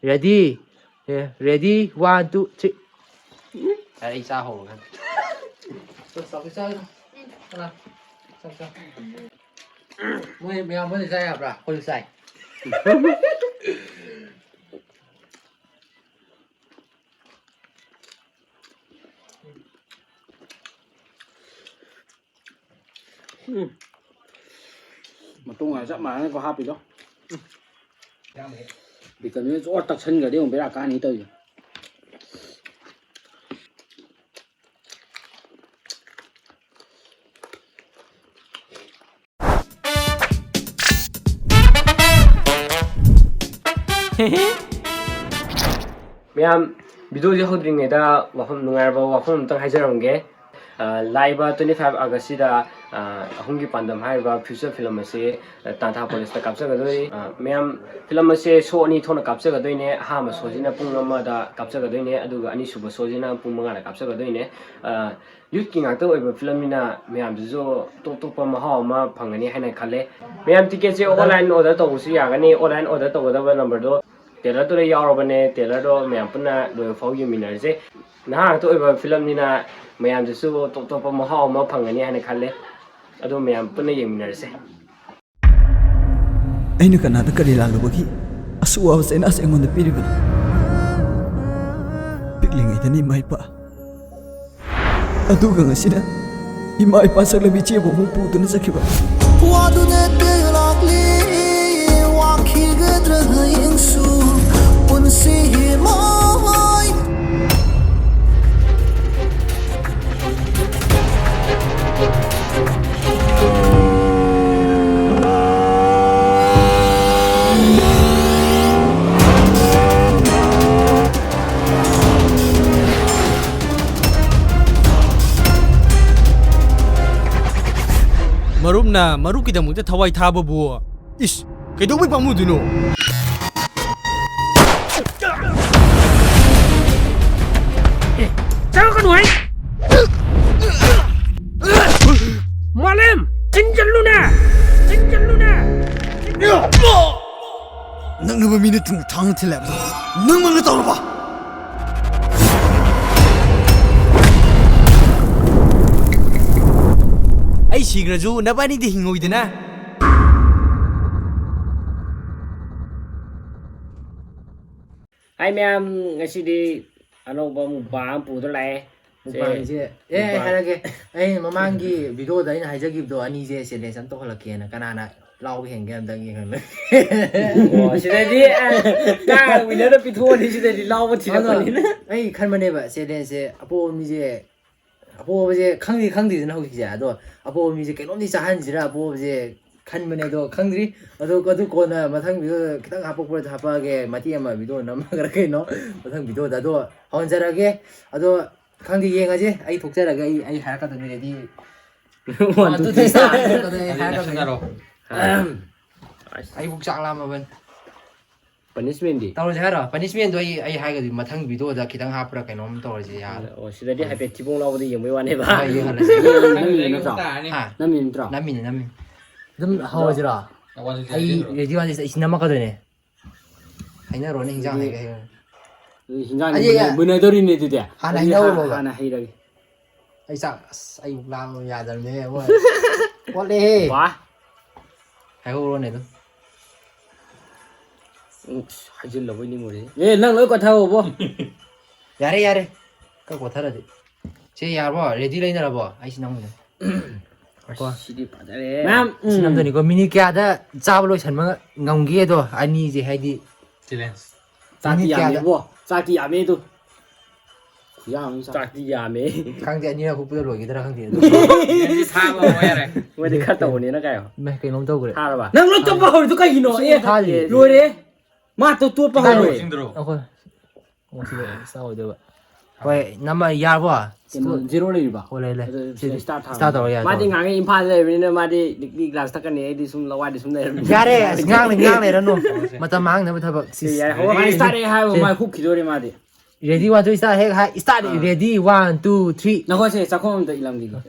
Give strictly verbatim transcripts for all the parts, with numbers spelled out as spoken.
Ready? ꯑꯦ, ready? One, two, three. ꯑꯩ ꯆꯥ ꯍꯧꯔꯒ꯫ ꯆꯥꯛ ꯆꯥ, ꯆꯥꯛ ꯆꯥ꯫ ꯀꯅꯥ? ꯆꯥꯛ ꯆꯥ꯫ ꯃꯣꯏ ꯃꯌꯥꯝ ꯃꯣꯏꯅ ꯆꯥ ꯌꯥꯕ꯭ꯔꯥ? ꯑꯩꯈꯣꯏꯁꯨ ꯆꯥꯏ꯫ ꯎꯝ꯫ ꯃꯇꯨꯡ ꯆꯞ ꯃꯥꯟꯅꯅꯀꯣ ꯍꯥꯞꯄꯤꯗꯣ꯫ ꯚꯤꯇꯥꯃꯤꯟ ꯖꯣꯔ ꯇꯛꯁꯟꯈ꯭ꯔꯗꯤ ꯑꯃꯨꯛ ꯕꯦꯔꯥ ꯀꯥꯅꯤ ꯇꯧꯔꯤꯁꯦ꯫ ꯃꯌꯥꯝ, ꯚꯤꯗꯤꯑꯣꯁꯦ ꯍꯧꯗ꯭ꯔꯤꯉꯩꯗ ꯋꯥꯐꯝ, ꯅꯨꯡꯉꯥꯏꯔꯕ ꯋꯥꯐꯝ ꯑꯝꯇꯪ ꯍꯥꯏꯖꯔꯝꯒꯦ꯫ ꯑ, ꯂꯥꯛꯏꯕ twenty five Augustꯁꯤꯗ, ꯑ, ꯑꯍꯨꯝꯒꯤ ꯄꯥꯟꯗꯝ ꯍꯥꯏꯔꯤꯕ feature film ꯑꯁꯤ, ꯑ, ꯇꯥꯟꯊꯥ ꯄꯣꯂꯤꯁꯇ ꯀꯥꯞꯆꯒꯗꯣꯏꯅꯤ꯫ ꯑ, ꯃꯌꯥꯝ, film ꯑꯁꯦ show ꯑꯅꯤ ꯊꯣꯛꯅ ꯀꯥꯞꯆꯒꯗꯣꯏꯅꯦ꯫ ꯑꯍꯥꯟꯕ showꯁꯤꯅ ꯄꯨꯡ ꯑꯃꯗ ꯀꯥꯞꯆꯒꯗꯣꯏꯅꯦ, ꯑꯗꯨꯒ ꯑꯅꯤꯁꯨꯕ showꯁꯤꯅ ꯄꯨꯡ ꯃꯉꯥꯗ ꯀꯥꯞꯆꯒꯗꯣꯏꯅꯦ꯫ ꯑ, youthꯀꯤ ꯉꯥꯛꯇ ꯑꯣꯏꯕ filmꯅꯤꯅ ꯃꯌꯥꯝꯗꯨꯁꯨ ꯇꯣꯞ ꯇꯣꯞꯄ ꯃꯍꯥꯎ ꯑꯃ ꯐꯪꯒꯅꯤ ꯍꯥꯏꯅ ꯈꯜꯂꯦ꯫ ꯃꯌꯥꯝ, ticketꯁꯦ online order ꯇꯧꯕꯁꯨ ꯌꯥꯒꯅꯤ꯫ Online order ꯇꯧꯒꯗꯕ numberꯗꯣ trailerꯗꯨꯗ ꯌꯥꯎꯔꯕꯅꯦ꯫ Trailerꯗꯣ ꯃꯌꯥꯝ ꯄꯨꯟꯅ ꯂꯣꯏꯕ ꯐꯥꯎ ꯌꯦꯡꯃꯤꯟꯅꯔꯁꯦ꯫ ꯅꯍꯥ ꯉꯥꯛꯇ ꯑꯣꯏꯕ filmꯅꯤꯅ ꯃꯌꯥꯝꯗꯁꯨ ꯇꯣꯞ ꯇꯣꯞꯄ ꯃꯍꯥꯎ ꯑꯃ ꯐꯪꯒꯅꯤ ꯍꯥꯏꯅ ꯈꯜꯂꯦ꯫ ꯑꯗꯣ ꯃꯌꯥꯝ ꯄꯨꯟꯅ ꯌꯦꯡꯃꯤꯟꯅꯔꯁꯦ꯫ ꯑꯩꯅ ꯀꯅꯥꯗ ꯀꯔꯤ ꯂꯥꯜꯂꯨꯕꯒꯤ ꯑꯁꯨꯛ ꯋꯥꯕ ꯆꯩꯅꯥꯁꯦ ꯑꯩꯉꯣꯟꯗ ꯄꯤꯔꯤꯕꯅꯣ? ꯄꯤꯛꯂꯤꯉꯩꯗꯅꯤ ꯏꯃꯥ ꯏꯄꯥ, ꯑꯗꯨꯒ ꯉꯁꯤꯅ ꯏꯃꯥ ꯏꯄꯥ ꯁꯛꯂꯕꯤ ꯏꯆꯦꯕꯨ ꯑꯃꯨꯛ ꯄꯨꯗꯨꯅ ꯆꯠꯈꯤꯕ꯫ ꯋꯥꯗꯨꯅ ꯇꯦꯜꯂꯛꯂꯤ, ꯋꯥꯈꯤꯒꯗ꯭ꯔꯥ ꯍꯌꯦꯡꯁꯨ ꯄꯨꯟꯁꯤ ꯃꯥꯏ꯫ ꯃꯔꯨꯞꯅ ꯃꯔꯨꯞꯀꯤꯗꯃꯛꯇ ꯊꯋꯥꯏ ꯊꯥꯕꯕꯨ, ꯏꯁ, ꯀꯩꯗꯧꯕꯩ ꯄꯥꯝꯃꯨꯗꯣꯏꯅꯣ? ꯑꯦ, ꯆꯪꯉꯛꯀꯅꯨ ꯍꯥꯏ! ꯃꯥꯂꯦꯝ! ꯆꯤꯡꯁꯤꯜꯂꯨꯅꯦ! ꯆꯤꯡꯁꯤꯜꯂꯨꯅꯦ! ꯅꯛꯅꯕ ꯃꯤꯅ ꯇꯨꯡꯗ ꯊꯥꯡꯅ ꯊꯤꯜꯂꯦ ꯍꯥꯏꯕꯗꯣ꯫ ꯅꯪꯃꯛꯅ ꯇꯧꯔꯕ? ꯑꯩ ꯁꯤꯈ꯭ꯔꯁꯨ ꯅꯕꯥꯅꯤꯗꯤ ꯍꯤꯡꯉꯣꯏꯗꯅ꯫ ꯍꯥꯏ ꯃꯌꯥꯝ, ꯉꯁꯤꯗꯤ ꯑꯅꯧꯕ ꯃꯨꯛꯕꯥꯡ ꯑꯃ ꯄꯨꯗꯨꯅ ꯂꯥꯛꯑꯦ꯫ ꯃꯨꯛꯕꯥꯡꯁꯦ, ꯑꯦ, ꯑꯩ ꯃꯨꯛꯕꯥꯡ꯫ ꯍꯥꯏꯔꯒꯦ, ꯑꯩ ꯃꯃꯥꯡꯒꯤ ꯚꯤꯗꯤꯑꯣꯗ ꯑꯩꯅ ꯍꯥꯏꯖꯈꯤꯕꯗꯣ, ꯑꯅꯤꯁꯦ ꯆꯦꯂꯦꯟꯖ ꯑꯃ ꯇꯧꯍꯜꯂꯛꯀꯦꯅ, ꯀꯅꯥꯅ ꯂꯥꯎꯕ ꯍꯦꯟꯒꯦ ꯑꯝꯇꯪ ꯌꯦꯡꯍꯜꯂꯒꯦ꯫ ꯑꯣ, ꯁꯤꯗꯗꯤ, ꯑꯦ, ꯀꯥ ꯋꯤꯟꯅꯔꯗ ꯄꯤꯊꯣꯛꯑꯅꯤ, ꯁꯤꯗꯗꯤ ꯂꯥꯎꯕ ꯑꯗꯣ ꯊꯤꯔꯛꯄꯅꯤꯅ꯫ ꯑꯩ ꯈꯟꯕꯅꯦꯕ, ꯆꯦꯂꯦꯟꯖꯁꯦ ꯑꯄꯣꯕ ꯃꯤꯁꯦ, ꯑꯄꯣꯕꯁꯦ ꯈꯪꯗꯤ ꯈꯪꯗꯦꯗꯅ ꯍꯧꯖꯤꯛꯁꯦ, ꯑꯗꯣ ꯑꯄꯣꯕ ꯃꯤꯁꯦ ꯀꯩꯅꯣꯝꯗꯤ ꯆꯥꯍꯟꯁꯤꯔꯥ, ꯑꯄꯣꯕꯁꯦ ꯈꯟꯕꯅꯦ, ꯑꯗꯣ ꯈꯪꯗ꯭ꯔꯤ꯫ ꯑꯗꯣ ꯑꯗꯨ ꯀꯣꯟꯅ ꯃꯊꯪ ꯚꯤꯗꯤꯑꯣꯗ ꯈꯤꯇꯪ ꯍꯥꯞꯄꯛꯄꯗ ꯍꯥꯞꯄꯛꯑꯒꯦ, ꯃꯇꯦꯛ ꯑꯃ ꯚꯤꯗꯤꯑꯣ ꯅꯝꯃꯒꯔ ꯀꯩꯅꯣ, ꯃꯊꯪ ꯚꯤꯗꯤꯑꯣꯗ ꯑꯗꯣ ꯍꯧꯍꯟꯖꯔꯛꯑꯒꯦ꯫ ꯑꯗꯣ ꯈꯪꯗꯦ, ꯌꯦꯡꯉꯁꯦ, ꯑꯩ ꯊꯣꯛꯆꯔꯒ ꯑꯩ, ꯑꯩ ꯍꯥꯏꯔꯛꯀꯗꯣꯏꯅꯤ, ready. One, two, three, start ꯍꯥꯏꯔꯛꯀꯗꯣꯏꯅꯤ, ꯑꯩ ꯍꯥꯏꯔꯛꯀꯗꯣꯏꯅꯤ꯫ ꯑꯩꯕꯨ ꯆꯥꯛ ꯂꯥꯝꯃꯕꯅꯤ꯫ ꯄꯅꯤꯁꯃꯦꯟꯗꯤ? ꯇꯧꯔꯁꯦ ꯍꯥꯏꯔꯣ? ꯄꯅꯤꯁꯃꯦꯟꯗꯣ ꯑꯩ, ꯑꯩ ꯍꯥꯏꯒꯗꯣꯏ, ꯃꯊꯪ ꯚꯤꯗꯤꯑꯣꯗ ꯈꯤꯇꯪ ꯍꯥꯞꯄ꯭ꯔꯥ ꯀꯩꯅꯣꯝ ꯇꯧꯔꯁꯦ, ꯌꯥꯔꯦ꯫ ꯑꯣ, ꯁꯤꯗꯗꯤ ꯍꯥꯏꯐꯦꯠ ꯊꯤꯕꯣꯡ ꯂꯥꯎꯕꯗ ꯌꯦꯡꯕꯩ ꯋꯥꯅꯦꯕ꯫ ꯍꯣꯏ, ꯌꯦꯡꯍꯜꯂꯁꯤ꯫ ꯅꯝꯃꯤꯕ ꯅꯠꯇ꯭ꯔꯣ? ꯍꯥ? ꯅꯝꯃꯤꯕ ꯅꯠꯇ꯭ꯔꯣ? ꯅꯝꯃꯤꯅꯦ, ꯅꯝꯃꯤꯅꯦ꯫ ꯑꯗꯨꯝ ꯍꯧꯔꯁꯤꯔꯣ? ꯑꯩ ꯔꯦꯗꯤ ꯋꯥꯟꯁꯦ ꯑꯩ ꯅꯝꯃꯛꯀꯗꯣꯏꯅꯦ꯫ ꯍꯥꯏꯅꯔꯣꯅꯦ, ꯍꯤꯟꯖꯥꯡ ꯑꯗꯨꯗꯤ ꯍꯩꯒ ꯍꯩꯔꯣꯅꯦ꯫ ꯑꯗꯨꯗꯤ ꯍꯤꯟꯖꯥꯡꯗꯤ ꯑꯗꯨꯗꯤ ꯃꯨꯟꯅ-, ꯃꯨꯟꯅꯗꯧꯔꯤꯅꯦ ꯑꯗꯨꯗꯤ꯫ ꯍꯥꯟꯅ ꯑꯗꯨꯗꯤ ꯍꯥ-, ꯍꯥꯏꯅꯧꯔꯣꯕ꯫ ꯍꯥꯟꯅ ꯍꯩꯔꯒꯦ꯫ ꯑꯩ ꯆꯥꯛ, ꯑꯁ, ꯑꯩ ꯂꯥꯝꯕ ꯌꯥꯗꯕꯅꯦ, ꯑꯃ꯫ ꯑꯣꯠꯂꯦꯍꯦ꯫ ꯋꯥ꯫ ꯍꯥꯏꯍꯧꯔꯣꯅꯦ ꯑꯗꯨꯝ꯫ ꯎꯝ, ꯑꯁ, ꯍꯥꯏꯖꯤꯜꯂꯕꯣꯏ ꯅꯤꯡꯉꯨꯔꯦ꯫ ꯑꯦ, ꯅꯪ ꯂꯣꯏ ꯀꯣꯠꯊꯍꯧꯕꯣ꯫ ꯌꯥꯔꯦ, ꯌꯥꯔꯦ꯫ ꯀꯛ ꯀꯣꯠꯊꯔꯗꯤ꯫ ꯁꯤ ꯌꯥꯔꯕꯣ? ꯔꯦꯗꯤ ꯂꯩꯅꯔꯕꯣ? ꯑꯩ ꯁꯤ ꯅꯝꯒꯦ꯫ ꯀꯣ꯫ ꯁꯤꯗꯤ ꯐꯖꯔꯦ꯫ ꯃꯌꯥꯝ, ꯁꯤ ꯎꯝ꯫ ꯅꯝꯗꯣꯏꯅꯤꯀꯣ꯫ ꯃꯤꯅꯤꯠ ꯀꯌꯥꯗ ꯆꯥꯕ ꯂꯣꯏꯁꯟꯕ ꯉꯝꯒꯦꯗꯣ? ꯑꯅꯤꯁꯦ ꯍꯥꯏꯗꯤ꯫ ꯆꯦꯂꯦꯟꯖ꯫ ꯆꯥꯛꯇꯤ ꯃꯤꯅꯤꯠ ꯀꯌꯥꯗ? ꯌꯥꯝꯃꯦꯕꯣ꯫ ꯆꯥꯛꯇꯤ ꯌꯥꯝꯃꯦ ꯑꯗꯨ꯫ ꯈꯨꯌꯥꯝ ꯑꯃ ꯆꯥ-, ꯆꯥꯛꯇꯤ ꯌꯥꯝꯃꯦ꯫ ꯈꯪꯗꯦ, ꯑꯅꯤꯔꯛ ꯍꯨꯛꯄꯗ ꯂꯣꯏꯈꯤꯗ꯭ꯔꯥ ꯈꯪꯗꯦ ꯑꯗꯨ꯫ ꯁꯤꯗꯤ ꯊꯥꯕ ꯑꯃ ꯌꯥꯔꯦ꯫ ꯃꯣꯏꯗꯤ ꯈꯔ ꯇꯧꯕꯅꯤꯅ ꯀꯥꯏꯌꯣ꯫ ꯃꯦ, ꯀꯩꯅꯣꯝ ꯇꯧꯈ꯭ꯔꯦ꯫ ꯊꯥꯔꯕ? ꯅꯪ ꯂꯣꯏ ꯇꯨꯞꯄ ꯍꯧꯔꯤꯗꯨ ꯀꯩꯒꯤꯅꯣ? ꯑꯦ, ꯊꯥꯗ꯭ꯔꯤ꯫ ꯂꯣꯏꯔꯦ꯫ ꯃꯥ ꯇꯣ-, ꯇꯣꯠꯄ ꯀꯩꯅꯣ? ꯍꯧꯔꯦ꯫ ꯑꯩꯈꯣꯏ꯫ ꯑꯣ, ꯁꯤꯗ ꯁ꯭ꯇꯥꯔ ꯑꯣꯏꯗꯣꯏꯕ꯫ ꯍꯣꯏ, ꯅꯝꯕ ꯌꯥꯔꯕꯣ? ꯀꯩꯅꯣ, ꯖꯦꯔꯣ ꯂꯩꯔꯤꯕ? ꯑꯣ, ꯂꯩ, ꯂꯩ꯫ ꯑꯗꯨ ꯁꯤꯗꯤ ꯁ꯭ꯇꯥꯔ ꯊꯥꯔꯣ꯫ ꯁ꯭ꯇꯥꯔ ꯇꯧꯔ ꯌꯥꯔꯦ, ꯃꯥꯗꯤ ꯇꯧꯔꯣ꯫ ꯉꯥꯡꯉꯦ ꯏꯝꯐꯥꯜꯗ ꯂꯩꯕꯅꯤꯅ ꯃꯥꯗꯤ ꯂꯤꯛꯂꯤ ꯒ꯭ꯂꯥꯁ ꯊꯛꯀꯅꯤ, ꯑꯩꯗꯤ ꯁꯨꯝ ꯂꯋꯥꯏꯗ ꯁꯨꯝ ꯂꯩꯔꯕꯅꯤꯅ꯫ ꯌꯥꯔꯦ, ꯑꯁ, ꯉꯥꯡ-, ꯉꯥꯡ ꯂꯩꯔꯅꯨ꯫ ꯃꯇꯝ ꯃꯥꯡꯅꯕ ꯊꯕꯛ꯫ ꯁꯤ ꯌꯥꯔꯦ, ꯍꯧꯔꯣ, ꯃꯥꯗꯤ ꯁꯤ, ꯁ꯭ꯇꯥꯔꯠ ꯍꯦꯛ ꯍꯥꯏꯕ ꯁꯤ꯫ ꯃꯥ ꯍꯨꯛꯈꯤꯗꯣꯔꯦ ꯃꯥꯗꯤ꯫ Ready, one, two, start. ꯑꯥ꯫ Ready, one, two, three. ꯅꯈꯣꯏꯁꯦ ꯆꯥꯛꯈꯣꯝ ꯑꯝꯇ ꯏꯜꯂꯝꯈꯤꯒꯦ꯫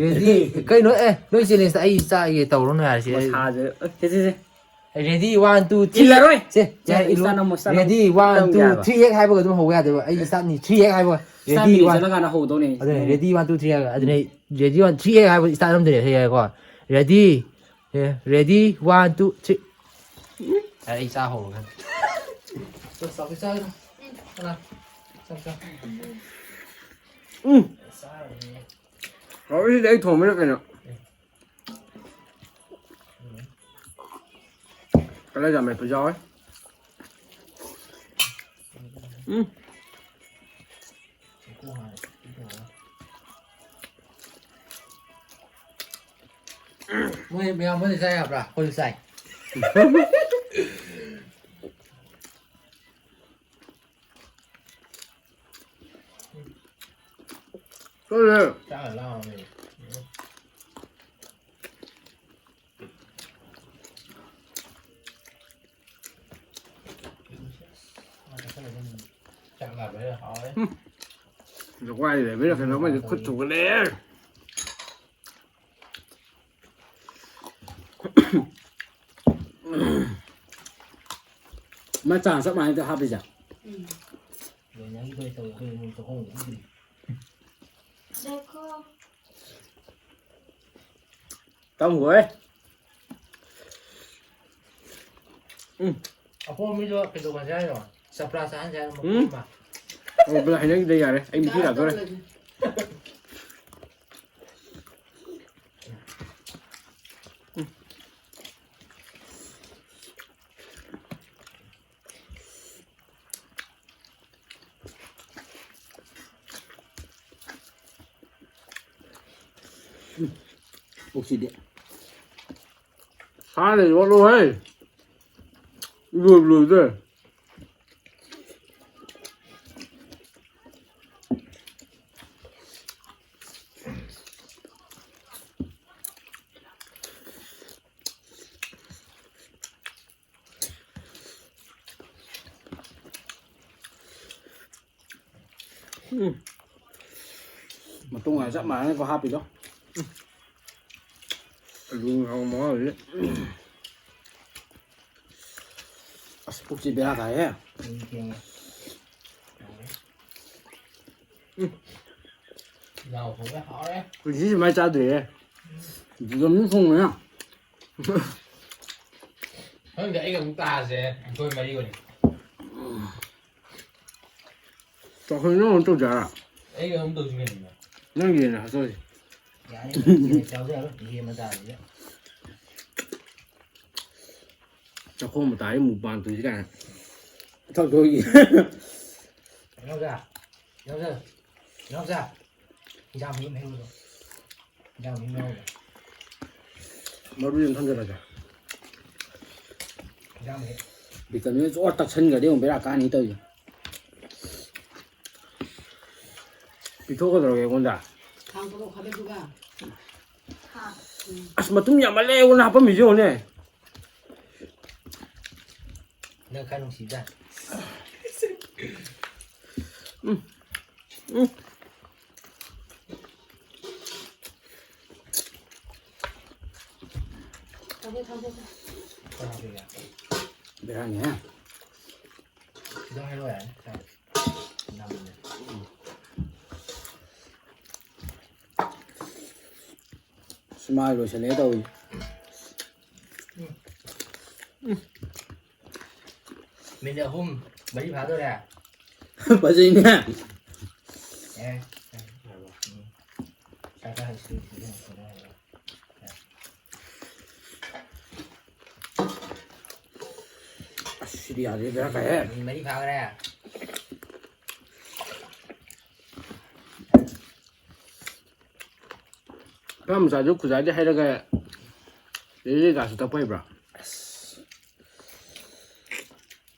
ꯔꯦꯗꯤ꯫ ꯀꯩꯅꯣ? ꯑꯦ, ꯅꯣꯏ ꯆꯦꯂꯦꯟꯖꯇ ꯑꯩ ꯆꯥꯒꯦ ꯇꯧꯔꯨꯅꯨ ꯌꯥꯔꯦ, ꯁꯤ꯫ ꯃꯁꯥꯁꯦ꯫ ꯑꯦ, ꯁꯦ, ꯁꯦ, ꯁꯦ꯫ Ready, one, two, three. ꯏꯜꯂꯔꯣꯏ꯫ ꯁꯦ, ꯁꯦ, ꯌꯥꯔꯦ, ꯏꯜꯂꯨ꯫ Start ꯅꯝꯃꯣ, start ꯅꯝꯃꯣ꯫ Ready, one, ꯇꯧꯒꯦ two, ꯍꯥꯏꯕ꯫ Three ꯍꯦꯛ ꯍꯥꯏꯕꯒ ꯑꯗꯨꯝ ꯍꯧꯕ ꯌꯥꯗꯦꯕ꯫ ꯑꯩ startꯅꯤ, three ꯍꯦꯛ ꯍꯥꯏꯕꯒ꯫ Ready, startꯅꯤ, one꯫ ꯆꯠꯂꯀꯥꯟꯗ ꯍꯧꯗꯧꯅꯦ꯫ ꯑꯗꯨꯅꯦ, ready, one, two, three ꯍꯥꯏꯕꯒ꯫ ꯑꯗꯨꯅꯦ, ready, one, three ꯍꯦꯛ ꯍꯥꯏꯕꯒ start ꯅꯝꯗꯣꯏꯅꯦ, ꯁꯦ, ꯌꯥꯔꯦꯀꯣ? Ready, ꯑꯦ, ready, one, two, three꯫ ꯌꯥꯔꯦ, ꯑꯩ ꯆꯥ ꯍꯧꯔꯒꯦ꯫ ꯆꯥꯛ ꯆꯥꯎ, ꯆꯥꯎ, ꯆꯥꯎ꯫ ꯀꯅꯥ? ꯆꯥꯛ ꯆꯥꯎ꯫ ꯎꯝ꯫ ꯍꯥꯎꯔꯤꯁꯤꯗꯤ ꯑꯩ ꯊꯣꯡꯕꯅ ꯀꯩꯅꯣ꯫ ꯀꯂꯦꯖꯥ ꯃꯦꯠꯄꯁꯨ ꯌꯥꯎꯋꯦ꯫ ꯎꯝ꯫ ꯃꯣꯏ ꯃꯌꯥꯝ ꯃꯣꯏꯅ ꯆꯥ ꯌꯥꯕ꯭ꯔꯥ? ꯑꯩꯈꯣꯏꯁꯨ ꯆꯥꯏ꯫ ꯆꯥꯛ ꯂꯥꯝꯃꯦ꯫ ꯆꯥꯛ ꯂꯥꯝꯃꯦ, ꯍꯥꯎꯔꯦ꯫ ꯎꯝ꯫ ꯖꯒ꯭ꯋꯥꯏ ꯂꯩꯕꯩꯔꯥ ꯀꯩꯅꯣ, ꯑꯃꯗꯤ ꯈꯨꯠ ꯊꯨꯒꯠꯂꯛꯑꯦ꯫ ꯃꯆꯥ ꯆꯞ ꯃꯥꯟꯅꯩꯗ ꯍꯥꯞꯄꯤꯁꯦ꯫ ꯎꯝ꯫ ꯂꯣꯏꯅꯈꯤꯗꯣꯏ ꯇꯧꯋꯦ, ꯑꯩꯈꯣꯏ ꯏꯃꯨꯡ ꯆꯥꯛꯈꯨꯝꯗ ꯎꯗ꯭ꯔꯤ꯫ ꯗꯦꯈꯣ꯫ ꯇꯝꯈꯣꯍꯦ꯫ ꯎꯝ꯫ ꯑꯄꯣꯝꯃꯤꯗꯣ ꯀꯩꯗꯧꯍꯟꯁꯦ ꯍꯥꯏꯅꯣ? ꯆꯄ꯭ꯔꯥ ꯆꯥꯍꯟꯁꯦ ꯍꯥꯏꯅꯣ? ꯎꯝ꯫ ꯃꯄꯣꯝꯃ? ꯑꯣ, ꯕ꯭ꯔ ꯍꯩꯅꯈꯤꯗ ꯌꯥꯔꯦ꯫ ꯑꯩ ꯃꯍꯤ ꯂꯥꯛꯇꯣꯔꯦ꯫ ꯄꯨꯛꯁꯤꯗꯤ꯫ ꯁꯥꯅ ꯌꯣꯠꯂꯨꯍꯦ꯫ ꯂꯣꯏꯕꯨ ꯂꯣꯏꯗꯣꯔꯦ꯫ ꯎꯝ꯫ ꯃꯇꯨꯡ ꯆꯞ ꯃꯥꯟꯅꯅꯀꯣ ꯍꯥꯞꯄꯤꯗꯣ꯫ ꯎꯝ꯫ ꯑꯂꯨ ꯍꯥꯎ ꯃꯍꯥꯎꯁꯤꯗꯤ꯫ ꯎꯝ꯫ ꯑꯁ, ꯄꯨꯛꯁꯤ ꯕꯦꯔꯥ ꯀꯥꯏꯍꯦ꯫ ꯎꯝ, ꯊꯦꯡꯉꯦ꯫ ꯌꯥꯎ ꯊꯣꯡꯕ ꯍꯥꯎꯔꯦ꯫ ꯄꯨꯟꯁꯤ ꯁꯨꯃꯥꯏꯅ ꯆꯥꯗ꯭ꯔꯤꯍꯦ꯫ ꯑꯗꯨꯝ ꯊꯣꯡꯕꯅ꯫ ꯈꯪꯗꯦ, ꯑꯩꯒ ꯑꯃꯨꯛ ꯇꯥꯁꯦ, ꯑꯩꯈꯣꯏ ꯃꯔꯤ ꯑꯣꯏꯅ꯫ ꯆꯥꯎꯈꯠꯅ ꯑꯃꯨꯛ ꯇꯧꯖꯔꯥ? ꯑꯩꯒ ꯑꯃꯨꯛ ꯇꯧꯁꯤ ꯀꯩꯅꯣ? ꯅꯪꯒꯤꯅ ꯍꯥꯆꯣꯏ꯫ ꯌꯥꯅꯤ, ꯌꯦꯟ ꯆꯥꯎꯁꯦ ꯍꯥꯏꯕ, ꯌꯦꯟ ꯃꯇꯥꯁꯤꯗ꯫ ꯆꯥꯛꯈꯣꯝ ꯃꯇꯥꯏ ꯃꯨꯛꯕꯥꯡ ꯇꯧꯁꯤ ꯀꯥꯏꯅ꯫ ꯊꯛꯇꯣꯏꯒꯤ꯫ ꯏꯅꯥꯎꯆꯥ, ꯏꯅꯥꯎꯆꯥ, ꯏꯅꯥꯎꯆꯥ꯫ ꯏꯟꯖꯥꯡ ꯃꯍꯤ ꯑꯃ ꯍꯩꯔꯨꯔꯣ꯫ ꯏꯟꯖꯥꯡ ꯃꯍꯤ ꯑꯃ ꯍꯩꯔꯨꯔꯣ꯫ ꯃꯔꯨ ꯑꯃ ꯊꯝꯖꯤꯜꯂꯒꯦ꯫ ꯏꯟꯖꯥꯡ ꯃꯍꯤ꯫ ꯚꯤꯇꯥꯃꯤꯟ ꯖꯣꯔ ꯇꯛꯁꯟꯈ꯭ꯔꯗꯤ ꯑꯃꯨꯛ ꯕꯦꯔꯥ ꯀꯥꯅꯤ ꯇꯧꯔꯤꯁꯦ꯫ ꯄꯤꯊꯣꯛꯀꯗꯧꯔꯒꯦ ꯑꯩꯉꯣꯟꯗ꯫ ꯊꯥꯡ ꯄꯣꯔꯛꯑꯣ ꯈꯥꯕꯩꯗꯨꯒ꯫ ꯑꯁ, ꯃꯇꯨꯝ ꯌꯥꯝꯃꯜꯂꯦ ꯑꯩꯉꯣꯟꯗ ꯍꯥꯄꯝꯃꯤꯁꯦ ꯌꯦꯡꯉꯨꯅꯦ꯫ ꯅꯪ ꯈꯔ ꯅꯨꯡꯁꯤꯕꯖꯥꯠꯅꯤ꯫ ꯎꯝ꯫ ꯎꯝ꯫ ꯊꯥꯡꯗꯣꯛ, ꯊꯥꯡꯗꯣꯛ꯫ ꯈꯔ ꯍꯥꯞꯄꯤꯒꯦ꯫ ꯕꯦꯔꯥꯅꯤꯍꯦ꯫ ꯈꯤꯇꯪ ꯍꯥꯏꯔꯛꯑꯣ ꯌꯥꯔꯦ꯫ ꯈꯔ ꯅꯝꯃꯦ꯫ ꯁꯨꯃꯥꯏ ꯂꯣꯏꯁꯤꯜꯂꯦ ꯇꯧꯔꯤ꯫ ꯃꯤꯅꯤꯠ ꯑꯍꯨꯝ ꯃꯔꯤ ꯐꯥꯗꯣꯔꯦ꯫ ꯐꯖꯩꯅꯦ꯫ ꯑꯦ, ꯎꯝ꯫ ꯆꯥꯛ ꯆꯥ ꯍꯧꯖꯤꯛ ꯁꯤꯗ ꯁꯤꯗ ꯍꯧꯔꯦ꯫ ꯑꯁ, ꯁꯤꯗꯤ ꯌꯥꯗꯦ, ꯕꯦꯔꯥ ꯀꯥꯏꯍꯦ꯫ ꯃꯤꯅꯤꯠ ꯃꯔꯤ ꯐꯥꯈ꯭ꯔꯦ꯫ ꯑꯉꯥꯡ ꯃꯆꯥꯁꯨ ꯈꯨꯖꯥꯏꯗꯩ ꯍꯩꯔꯒ ꯂꯤꯛꯂꯤꯒꯥꯁꯨ ꯇꯛꯄ ꯍꯩꯕ꯭ꯔꯥ?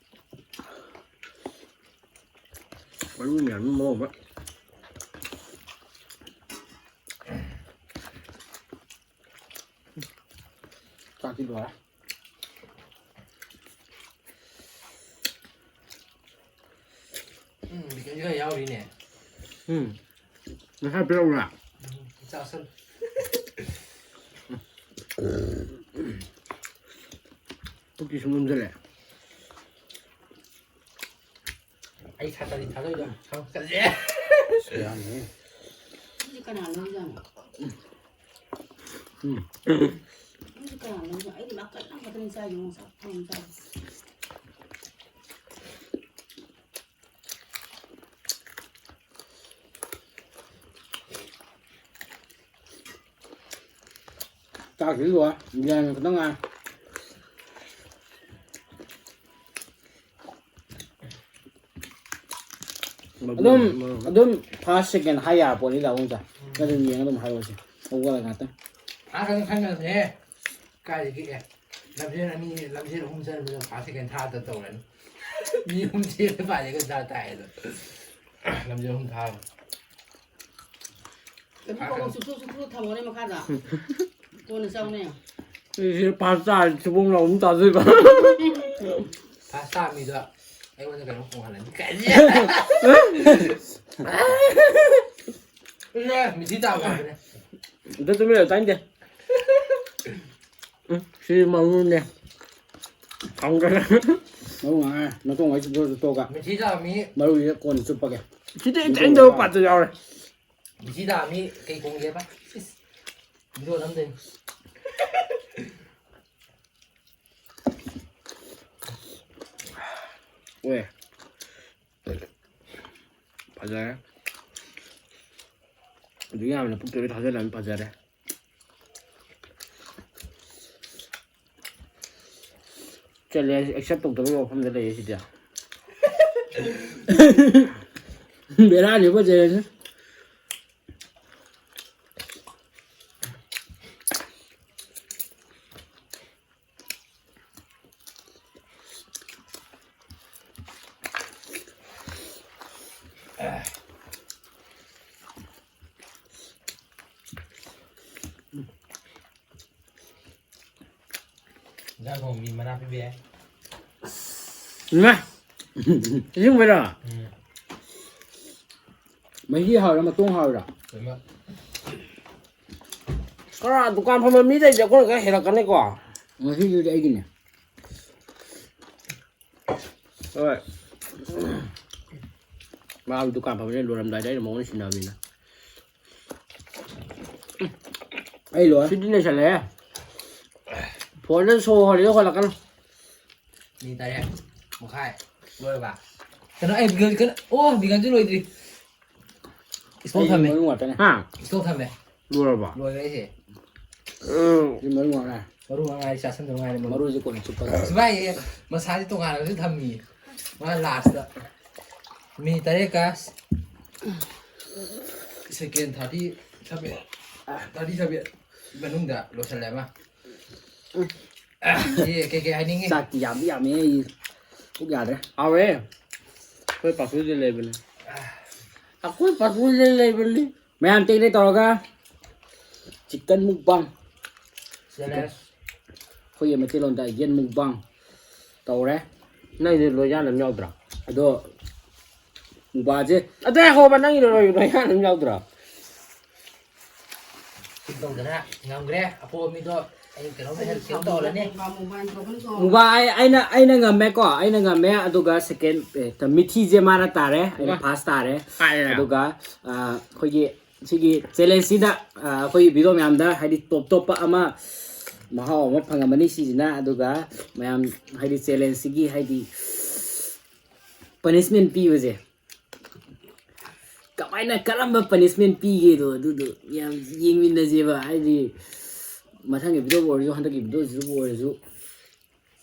ꯃꯔꯨ ꯃꯌꯥꯝꯗꯨ ꯃꯔꯣꯟ ꯑꯃ꯫ ꯆꯥꯛꯇꯤ ꯂꯣꯏꯔꯦ꯫ ꯎꯝ, ꯕꯤꯀꯟꯁꯨ ꯈꯔ ꯌꯥꯎꯔꯤꯅꯦ꯫ ꯎꯝ꯫ ꯉꯁꯥꯏ ꯄꯤꯔꯛꯎꯔꯥ? ꯎꯝ, ꯆꯥꯁꯜꯂꯨ꯫ ꯄꯨꯛꯇꯤ ꯁꯨꯝ ꯂꯨꯝꯁꯤꯜꯂꯦ꯫ ꯑꯩ ꯁꯥꯇꯔꯤ ꯊꯥꯗꯣꯏꯗꯣ ꯊꯕꯛ ꯆꯠꯁꯦ꯫ ꯌꯥꯝꯃꯦ꯫ ꯁꯤꯁꯦ ꯀꯅꯥ ꯂꯧꯖꯥꯠꯅꯣ? ꯎꯝ꯫ ꯁꯤꯁꯦ ꯀꯅꯥ ꯂꯧꯖꯥꯠꯅꯣ? ꯑꯩꯗꯤ ꯃꯥ ꯀꯟꯅ ꯈꯛꯇꯅꯤ ꯆꯥꯏꯗꯣ ꯉꯁꯥꯏ ꯊꯣꯡ ꯆꯥꯏ꯫ ꯆꯥꯛꯁꯤ ꯂꯣꯏ꯫ ꯌꯦꯟ ꯈꯛꯇꯪ ꯉꯥꯏ꯫ ꯑꯗꯨꯝ ꯑꯗꯨꯝ ꯐꯥꯔꯁ ꯁꯦꯀꯦꯟ ꯍꯥꯏ ꯌꯥꯕ ꯄꯣꯠꯅꯤ ꯗꯥꯕꯨꯡꯁꯦ꯫ ꯑꯗꯨꯝ ꯌꯦꯡꯉ ꯑꯗꯨꯝ ꯍꯥꯏꯔꯛꯑꯣꯁꯦ꯫ ꯍꯧꯒꯠꯂꯒ ꯉꯥꯛꯇꯪ꯫ ꯍꯥꯟꯅ ꯈꯪꯅꯕꯅꯦ꯫ ꯀꯥꯏꯗꯒꯤ ꯑꯦ ꯂꯝꯖꯦꯜ ꯑꯅꯤ ꯂꯝꯖꯦꯜ ꯑꯍꯨꯝ ꯆꯠꯂꯨꯕꯗ ꯐꯥꯔꯁ ꯁꯦꯀꯦꯟ ꯊꯥꯗ ꯇꯧꯔꯅꯤ꯫ ꯃꯤ ꯑꯍꯨꯝ ꯆꯦꯜꯂꯦ ꯄꯥꯏꯔꯦꯒ ꯆꯥ ꯇꯥꯏ ꯑꯗꯣ꯫ ꯂꯝꯖꯦꯜ ꯑꯍꯨꯝ ꯊꯥꯕ꯫ ꯀꯩꯅꯣ ꯀꯧꯕ ꯆꯨꯞꯊꯣꯛ ꯆꯨꯞꯊꯣꯛ ꯊꯝꯃꯣꯅꯦ ꯃꯈꯥꯗ꯫ ꯀꯣꯟꯅ ꯆꯥꯎꯅꯦ꯫ ꯁꯤꯗ ꯐꯥꯔꯁ ꯇꯥꯔꯗꯤ ꯆꯨꯕꯣꯡ ꯂꯥꯎ ꯑꯗꯨꯝ ꯇꯥꯗꯣꯏꯕ꯫ ꯐꯥꯔꯁ ꯇꯥ ꯃꯤꯗꯣ ꯑꯩꯉꯣꯟꯗ ꯀꯩꯅꯣꯝ ꯈꯣꯡꯍꯜꯂꯅꯤ ꯀꯥꯏ꯫ ꯃꯤꯊꯤ ꯇꯥꯕ ꯍꯥꯏꯕꯅꯦ꯫ ꯑꯝꯇ ꯇꯨꯃꯤꯟ ꯂꯩꯌꯨ ꯇꯥꯅꯤꯡꯗꯦ꯫ ꯎꯝ, ꯁꯤ ꯃꯔꯨꯅꯦ꯫ ꯊꯝꯈ꯭ꯔꯦ꯫ ꯃꯔꯨ ꯉꯥꯡꯉꯦ ꯅꯇꯣꯡ ꯋꯥꯏ ꯆꯨꯞꯊꯣꯛꯑꯁꯨ ꯇꯣꯛꯑꯒ ꯃꯤꯊꯤ ꯇꯥꯕ ꯃꯤ ꯃꯔꯨꯁꯤꯗ ꯀꯣꯟꯅ ꯆꯨꯞꯄꯒꯦ꯫ ꯁꯤꯗꯤ ꯑꯩ ꯆꯥꯅꯤꯡꯗꯕ ꯄꯥꯠꯇ ꯌꯥꯎꯔꯦ꯫ ꯃꯤꯊꯤ ꯇꯥꯕ ꯃꯤ ꯀꯩ ꯈꯣꯡꯒꯦꯕ? ꯏꯁ꯫ ꯃꯤꯔꯣꯜ ꯑꯝꯗꯩꯅꯤ꯫ ꯑꯣꯏ꯫ ꯐꯖꯔꯦ꯫ ꯑꯗꯨ ꯌꯥꯝꯅ ꯄꯨꯛꯇ ꯊꯥꯖꯤꯜꯂꯝꯃꯤ ꯐꯖꯔꯦ꯫ ꯆꯦꯂꯦꯟꯖ ꯑꯦꯛꯁꯦꯞ ꯇꯧꯗꯕꯒꯤ ꯋꯥꯐꯝꯗ ꯂꯩꯌꯦ ꯁꯤꯗꯤ꯫ ꯕꯦꯔꯥꯅꯤꯕꯣ ꯆꯦꯂꯦꯟꯖ꯫ ꯏꯟꯖꯥꯡ ꯊꯣꯡꯕꯤ ꯃꯅꯥ ꯄꯤꯕꯤ ꯌꯥꯏ꯫ ꯏꯃꯥ! ꯑꯁꯦꯡꯕꯩꯔꯣ? ꯎꯝ꯫ ꯃꯍꯤ ꯍꯥꯎꯔꯤꯔꯥ ꯃꯇꯣꯡ ꯍꯥꯎꯔꯤꯔꯥ? ꯀꯩꯅꯣ꯫ ꯈꯔ ꯗꯨꯀꯥꯟ ꯐꯝꯕ ꯃꯤꯗꯩꯗꯤ ꯑꯩꯈꯣꯏꯅ ꯈꯔ ꯍꯦꯜꯂꯛꯀꯅꯤꯀꯣ꯫ ꯉꯁꯤꯒꯤꯗꯤ ꯑꯩꯒꯤꯅꯦ꯫ ꯍꯣꯏ꯫ ꯆꯥꯕ ꯗꯨꯀꯥꯟ ꯐꯝꯕꯅꯤꯅ ꯂꯣꯏꯔꯝꯗꯥꯏꯗ ꯑꯩꯅ ꯃꯉꯣꯟꯗ ꯁꯤꯟꯅꯕꯅꯤꯅ꯫ ꯑꯩ ꯂꯣꯏꯔꯦ꯫ ꯁꯤꯗꯤ ꯂꯩꯁꯜꯂꯦ꯫ ꯐꯣꯟꯗ ꯁꯣ ꯍꯣꯜꯂꯤꯗꯣ ꯍꯣꯜꯂꯛꯀꯅꯨ꯫ ꯃꯤ ꯇꯔꯦꯠ ꯃꯈꯥꯏ ꯂꯣꯏꯔꯕ? ꯀꯩꯅꯣ, ꯑꯩ ꯕꯤꯒꯜ-, ꯀꯩꯅꯣ, ꯑꯣ, ꯕꯤꯒꯜꯁꯨ ꯂꯣꯏꯗ꯭ꯔꯤ꯫ ꯏꯁꯇꯣꯛ ꯑꯩ ꯊꯝꯃꯦ꯫ ꯃꯔꯨ ꯉꯥꯛꯇꯅꯦ꯫ ꯍꯥ? ꯏꯁꯇꯣꯛ ꯊꯝꯃꯦ꯫ ꯂꯣꯏꯔꯕꯣ? ꯂꯣꯏꯔꯦ ꯑꯩꯁꯦ꯫ ꯎꯝ꯫ ꯁꯤ ꯃꯔꯨ ꯉꯥꯛꯅꯦ꯫ ꯃꯔꯨ ꯃꯉꯥꯏ ꯆꯥꯁꯟꯗꯧ ꯉꯥꯏꯔꯦ ꯃꯔꯨ꯫ ꯃꯔꯨꯁꯦ ꯀꯣꯟꯅ ꯆꯨꯞꯄꯒ꯫ ꯁꯤꯚꯥꯏ, ꯃꯁꯥꯗꯤ ꯇꯣꯉꯥꯟꯅꯁꯨ ꯊꯝꯃꯤ꯫ ꯃꯥ ꯂꯥꯁꯇ꯫ ꯃꯤ ꯇꯔꯦꯠꯀ ꯁꯦꯀꯦꯟ ꯊꯥꯔꯇꯤ ꯁꯚꯦꯟ, ꯊꯥꯔꯇꯤ ꯁꯚꯦꯟ ꯃꯅꯨꯡꯗ ꯂꯣꯏꯁꯜꯂꯦ ꯑꯃ꯫ ꯑꯦ, ꯀꯩꯀꯩ ꯍꯥꯏꯅꯤꯡꯉꯤ? ꯆꯥꯛꯇꯤ ꯌꯥꯝꯗꯤ ꯌꯥꯝꯃꯦ ꯑꯩ꯫ ꯄꯨꯛ ꯌꯥꯗ꯭ꯔꯦ꯫ ꯍꯥꯎꯔꯦ꯫ ꯑꯩꯈꯣꯏ ꯄꯥꯐꯣꯔꯁꯦ ꯂꯩꯕꯅꯦ꯫ ꯑꯩꯈꯣꯏ ꯄꯥꯐꯣꯔꯁꯦ ꯂꯩꯕꯅꯤ꯫ ꯃꯌꯥꯝ ꯇꯦꯛ ꯇꯦꯛ ꯇꯧꯔꯒ chicken mukbang꯫ Challenge꯫ ꯑꯩꯈꯣꯏꯒꯤ ꯃꯩꯇꯩꯂꯣꯟꯗ ꯌꯦꯟ mukbang ꯇꯧꯔꯦ꯫ ꯅꯪꯗꯤ ꯂꯣꯏ ꯌꯥꯟ ꯑꯃ ꯌꯥꯎꯗ꯭ꯔꯣ? ꯑꯗꯣ mukbangꯁꯦ ꯑꯗꯨ ꯍꯣꯕ ꯅꯪꯒꯤꯗꯣ ꯂꯣꯏ, ꯂꯣꯏ ꯌꯥꯟ ꯑꯃ ꯌꯥꯎꯗ꯭ꯔꯣ? ꯁꯤ ꯇꯧꯗꯅ ꯉꯝꯈ꯭ꯔꯦ꯫ ꯑꯄꯣꯕ ꯃꯤꯗꯣ ꯑꯩ ꯀꯩꯅꯣꯝ help ꯁꯦꯝ ꯇꯧꯔꯅꯤ꯫ Mukbang ꯑꯩ, ꯑꯩꯅ, ꯑꯩꯅ ꯉꯝꯃꯦꯀꯣ, ꯑꯩꯅ ꯉꯝꯃꯦ꯫ ꯑꯗꯨꯒ second, ꯑꯦ, ꯃꯤꯊꯤꯁꯦ ꯃꯥꯅ ꯇꯥꯔꯦ, ꯑꯩꯅ ꯏꯃꯥ꯫ First ꯇꯥꯔꯦ꯫ ꯍꯥꯏꯔꯦ꯫ ꯑꯗꯨꯒ, ꯑ, ꯑꯩꯈꯣꯏꯒꯤ ꯁꯤꯒꯤ challengeꯁꯤꯗ, ꯑ, ꯑꯩꯈꯣꯏꯒꯤ video ꯃꯌꯥꯝꯗ ꯍꯥꯏꯗꯤ top ꯇꯣꯞꯄ ꯑꯃ ꯃꯍꯥꯎ ꯑꯃ ꯐꯪꯉꯝꯃꯅꯤ ꯁꯤꯁꯤꯅ꯫ ꯑꯗꯨꯒ ꯃꯌꯥꯝ ꯍꯥꯏꯗꯤ challengeꯁꯤꯒꯤ ꯍꯥꯏꯗꯤ punishment ꯄꯤꯕꯁꯦ ꯀꯃꯥꯏꯅ, ꯀꯔꯝꯕ punishment ꯄꯤꯒꯦꯗꯣ ꯑꯗꯨꯗꯣ ꯌꯥꯝ ꯌꯦꯡꯃꯤꯟꯅꯁꯦꯕ꯫ ꯍꯥꯏꯗꯤ ꯃꯊꯪꯒꯤ videoꯕꯨ ꯑꯣꯏꯔꯁꯨ, ꯍꯟꯗꯛꯀꯤ videoꯁꯤꯕꯨ ꯑꯣꯏꯔꯁꯨ,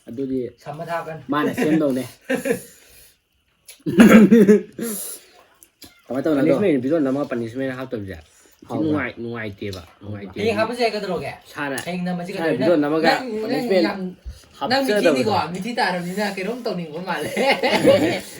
ꯑꯗꯨꯗꯤ ꯁꯝꯃ ꯊꯥꯀꯅꯤ꯫ ꯃꯥꯅ ꯁꯦꯝꯗꯧꯅꯦ꯫ ꯀꯃꯥꯏꯅ ꯇꯧꯅꯣ ꯑꯗꯣ? Punishment video ꯅꯝꯃꯒ punishment ꯍꯥꯞꯇꯕꯁꯦ ꯁꯤ ꯍꯥꯎꯕ꯭ꯔꯥ? ꯅꯨꯡꯉꯥꯏ-, ꯅꯨꯡꯉꯥꯏꯇꯦꯕ꯫ ꯅꯨꯡꯉꯥꯏꯇꯦ꯫ ꯍꯌꯦꯡ ꯍꯥꯞꯄꯁꯨ ꯌꯥꯏ, ꯀꯩꯗꯧꯔꯒꯦ? ꯁꯥꯅ, ꯍꯌꯦꯡ ꯅꯝꯃꯁꯤ ꯁꯥꯅ ꯀꯩꯗꯧꯔꯒꯦ? Video ꯅꯝꯃꯒ ꯅꯪ, ꯅꯪ punishment ꯌꯥꯝ, ꯅꯪ ꯍꯥꯞꯆꯗꯕꯗꯣ꯫ ꯃꯤꯊꯤꯅꯤꯀꯣ, ꯃꯤꯊꯤ ꯇꯥꯔꯕꯅꯤꯅ ꯀꯩꯅꯣꯝ ꯇꯧꯅꯤꯡꯕ ꯃꯥꯜꯂꯦ꯫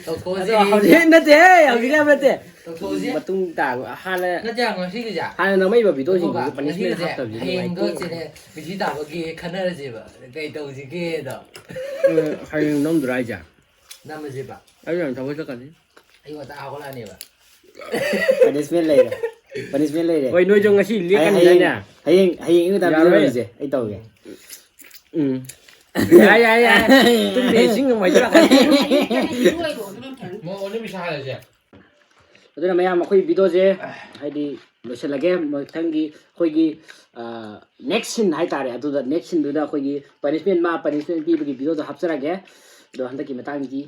ꯇꯧꯊꯣꯛꯑꯁꯤ꯫ ꯑꯗꯣ ꯍꯧꯖꯤꯛ ꯅꯠꯇꯦꯍꯦ, ꯍꯧꯖꯤꯛ ꯍꯥꯏꯕ ꯅꯠꯇꯦ꯫ ꯇꯧꯊꯣꯛꯑꯁꯤ꯫ ꯃꯇꯨꯡ ꯇꯥꯕ ꯍꯥꯟꯅ, ꯅꯠꯇꯦ, ꯉꯁꯤꯒꯤꯁꯦ꯫ ꯍꯥꯟꯅ ꯅꯝꯃꯛꯏꯕ videoꯁꯤꯡꯗꯨꯁꯨ ꯑꯗꯨꯒ punishment ꯉꯁꯤꯒꯤꯁꯦ ꯍꯥꯞꯇꯕꯁꯦ ꯍꯌꯦꯡꯗꯣ ꯅꯨꯡꯉꯥꯏꯇꯦ꯫ ꯁꯤꯅꯦ, ꯃꯤꯊꯤ ꯇꯥꯕꯒꯤ ꯈꯟꯅꯔꯁꯦꯕ꯫ ꯀꯩ ꯇꯧꯁꯤꯒꯦꯗꯣ꯫ ꯑ, ꯍꯌꯦꯡ ꯅꯝꯗ꯭ꯔꯥ ꯍꯥꯏꯁꯦ? ꯅꯝꯃꯁꯦꯕ꯫ ꯑꯩ ꯌꯥꯝ ꯊꯕꯛ ꯆꯠꯀꯅꯤ꯫ ꯑꯌꯨꯛ ꯉꯟꯇꯥ ꯍꯧꯒꯠꯂꯛꯑꯅꯦꯕ꯫ Punishment ꯂꯩꯔꯦ꯫ Punishment ꯂꯩꯔꯦ꯫ ꯍꯣꯏ, ꯅꯣꯏꯁꯨ ꯉꯁꯤ ꯍꯌꯦꯡ, ꯂꯦꯛꯀꯅꯤꯗꯥꯏꯅꯦ? ꯍꯌꯦꯡ, ꯍꯌꯦꯡ ꯑꯌꯨꯛ ꯉꯟꯇ ꯌꯥꯔꯣꯏ꯫ ꯂꯦꯛꯀꯅꯤꯁꯦ꯫ ꯑꯩ ꯇꯧꯒꯦ꯫ ꯎꯝ꯫ ꯌꯥꯏ, ꯌꯥꯏ, ꯌꯥꯏ꯫ ꯇꯨꯝꯕ ꯏꯁꯤꯡ ꯑꯃ ꯍꯩꯖꯤꯜꯂꯛꯀꯅꯤ꯫ ꯃꯣ-, ꯑꯣ, ꯅꯨꯃꯤꯠ ꯁꯥ ꯍꯥꯏꯔꯁꯦ꯫ ꯑꯗꯨꯅ ꯃꯌꯥꯝ, ꯑꯩꯈꯣꯏ ꯚꯤꯗꯤꯑꯣꯁꯦ ꯍꯥꯏꯗꯤ ꯂꯣꯏꯁꯤꯜꯂꯒꯦ꯫ ꯃꯊꯪꯒꯤ ꯑꯩꯈꯣꯏꯒꯤ ꯅꯦꯛꯁ ꯁꯤꯟ ꯍꯥꯏꯇꯥꯔꯦ, ꯑꯗꯨꯗ ꯅꯦꯛꯁ ꯁꯤꯟꯗꯨꯗ ꯑꯩꯈꯣꯏꯒꯤ ꯄꯅꯤꯁꯃꯦꯟ, ꯃꯥ ꯄꯅꯤꯁꯃꯦꯟ ꯄꯤꯕꯒꯤ ꯚꯤꯗꯤꯑꯣꯗꯣ ꯍꯥꯞꯆꯔꯒꯦ꯫ ꯑꯗꯣ ꯍꯟꯗꯛꯀꯤ ꯃꯇꯥꯡꯗꯤ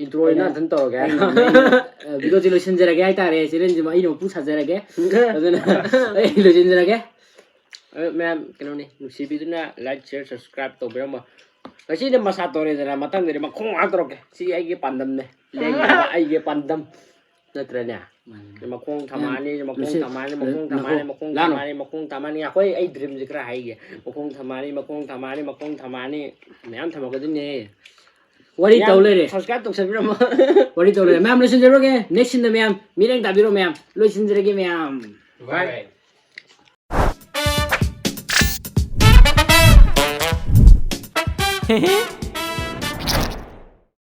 ꯏꯟꯇ꯭ꯔꯣ ꯑꯩꯅ ꯑꯗꯨꯝ ꯇꯧꯔꯒꯦ꯫ ꯚꯤꯗꯤꯑꯣꯁꯦ ꯂꯣꯏꯁꯤꯟꯖꯔꯒꯦ ꯍꯥꯏꯇꯥꯔꯦ꯫ ꯆꯦꯅꯦꯜꯁꯤꯃ ꯑꯩꯅ ꯃꯄꯨ ꯁꯥꯖꯔꯒꯦ꯫ ꯑꯗꯨꯅ ꯑꯩ ꯂꯣꯏꯁꯤꯟꯖꯔꯒꯦ꯫ ꯑꯗꯣ ꯃꯌꯥꯝ ꯀꯩꯅꯣꯅꯤ, ꯅꯨꯡꯁꯤꯕꯤꯗꯨꯅ like, share, subscribe ꯇꯧꯕꯤꯔꯝꯃꯣ꯫ ꯉꯁꯤꯗꯤ ꯃꯁꯥ ꯇꯧꯔꯦꯗꯅ, ꯃꯊꯪꯗꯗꯤ ꯃꯈꯣꯡ ꯉꯥꯛ ꯇꯧꯔꯛꯀꯦ꯫ ꯁꯤ ꯑꯩꯒꯤ ꯄꯥꯟꯗꯝꯅꯦ꯫ ꯂꯦꯡꯗꯕ ꯑꯩꯒꯤ ꯄꯥꯟꯗꯝ꯫ ꯅꯠꯇ꯭ꯔꯅꯦ? ꯃꯈꯣꯡ ꯊꯝꯃꯛꯑꯅꯤ, ꯃꯈꯣꯡ ꯊꯝꯃꯛꯑꯅꯤ, ꯃꯈꯣꯡ ꯊꯝꯃꯛꯑꯅꯤ, ꯃꯈꯣꯡ ꯊꯝꯃꯛꯑꯅꯤ, ꯃꯈꯣꯡ ꯊꯝꯃꯛꯑꯅꯤ꯫ ꯑꯩꯈꯣꯏ, ꯑꯩ ꯗ꯭ꯔꯤꯝꯁꯦ ꯈꯔ ꯍꯥꯏꯒꯦ꯫ ꯃꯈꯣꯡ ꯊꯝꯃꯛꯑꯅꯤ, ꯃꯈꯣꯡ ꯊꯝꯃꯛꯑꯅꯤ, ꯃꯈꯣꯡ ꯊꯝꯃꯛꯑꯅꯤ꯫ ꯃꯌꯥꯝ ꯊꯝꯃꯛꯀꯗꯣꯏꯅꯦ꯫ ꯋꯥꯔꯤ ꯇꯧ ꯂꯩꯔꯦ꯫ Subscribe ꯇꯧꯁꯟꯕꯤꯔꯝꯃꯣ꯫ ꯋꯥꯔꯤ ꯇꯧ ꯂꯩꯔꯦ꯫ ꯃꯌꯥꯝ ꯂꯣꯏꯁꯤꯟꯖꯔꯒꯦ꯫ ꯅꯦꯛꯁ ꯁꯤꯟꯗ ꯃꯌꯥꯝ ꯃꯤꯠꯌꯦꯡ ꯇꯥꯕꯤꯔꯣ ꯃꯌꯥꯝ꯫ ꯂꯣꯏꯁꯤꯟꯖꯔꯒꯦ ꯃꯌꯥꯝ꯫ Bye.